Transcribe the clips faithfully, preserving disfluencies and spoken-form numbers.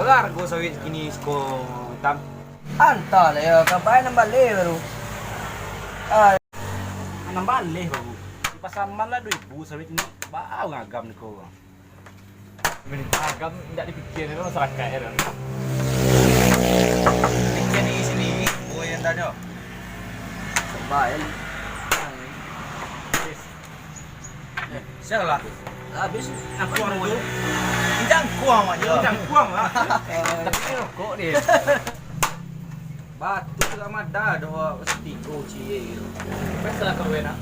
Bara hargo sawit kini siko Mitam? Antah lah yo, ka bai nan baleh baru. Ah. Nan baleh baru. Di Pasar Aman lah duo ribu sawit ni. Baa urang agam niko. Pemerintah agam indak dipikia dek masyarakat yo. Pikia diri sandiri, buah yang tanyo. Sabar, yo. Sialah. Habis. Jangkuang tu. Jangkuang aja. Jangkuang lah. Tapi ni rokok dia. Batu tu sama dah, dua, tiga, cie. Biasalah kau nak.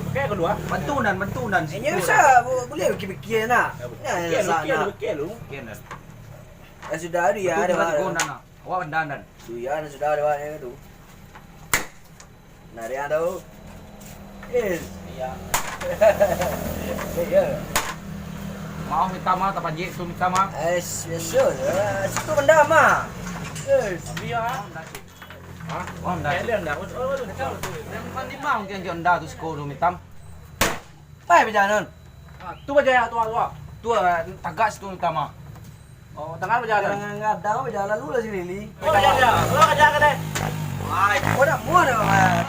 Pakai kedua. Bantunan, bantunan. Ini usah, bu-, boleh pikir-pikir nak. Nah, Pikir lu, usah pikir lu, nak. Pikir lu. Pikir nak. Ya sudah, dia Betul ada juga barang. Tiga undang nak. Awak undang dan. Duit anda sudah ada banyak tu. Nah, dia tu. Eh. Iya. Eh, ya. Maaf, minta maaf, tapanjik tu, minta maaf. Eh, biasa je. Situ benda mah. Eh. Tapi ya. Hah? Oh, anda. Eh, dia anda. Oh, oh, oh, oh. Yang mandi mah mungkin dia anda tu sekolah tu, minta. Pai bajalan. Ah, tu bajalan tu, tu. Tu, ah, tagak situ minta maaf. Oh, tangah bajalan. Jangan ngadang, bajalan lu lah sini, Li. Oh, bajalan. Lu bajalan ke deh? Ai. Oh, nak mua dah, Bang.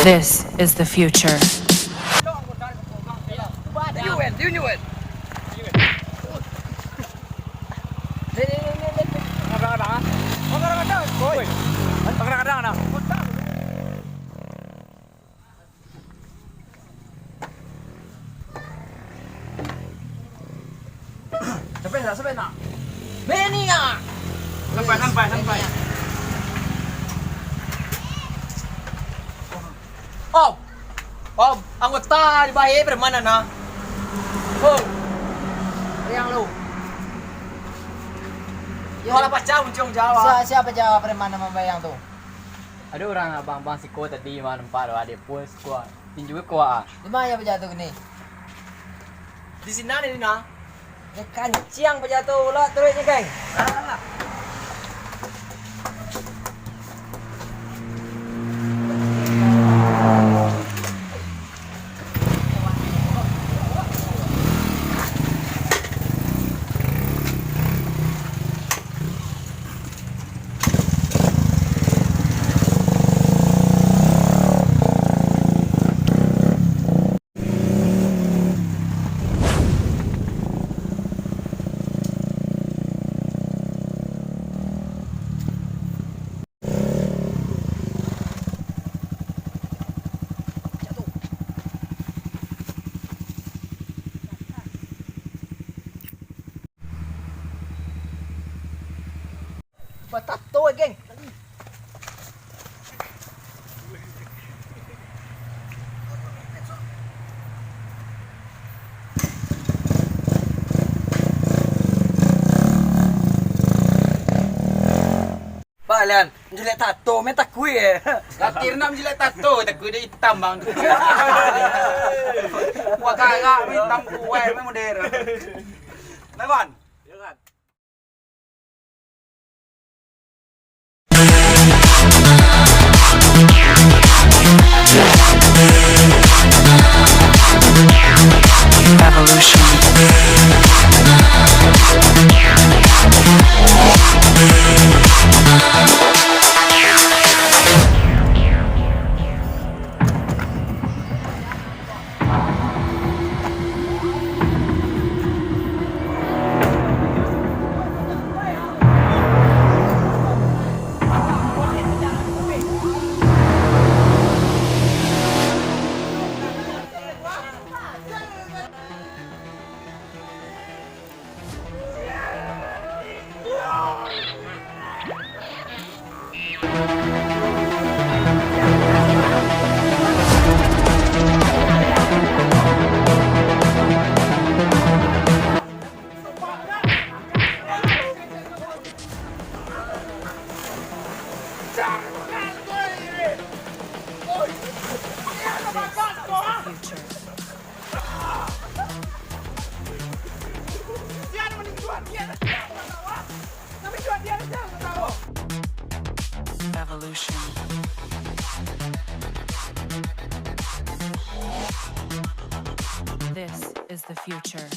This is the future. Sampai nak, sampai nak. Mania. Sampai, sampai, sampai. Om, om, anggota di bahaya preman nah. Oh, yang lu. Yo, lah pacah uncung Jawa. Sia-, siapa Jawa preman nama bayang tu? Ado urang abang-abang siko tadi mah nampak tu, ado pun siko. Tinju ko ah. Di ma nyo bajatuah kini? Di sinan ni, nah. Nyo kanciang bajatuah pulo taruih nyo, geng. Batato, geng. Pak Lian, jelek tato, main takui eh. Latir nak jelek tato, takui dia hitam bang. Wah karak hitam kuai main modern. Nah, kawan. Ya, kan? This is the future. Evolution. This is the future.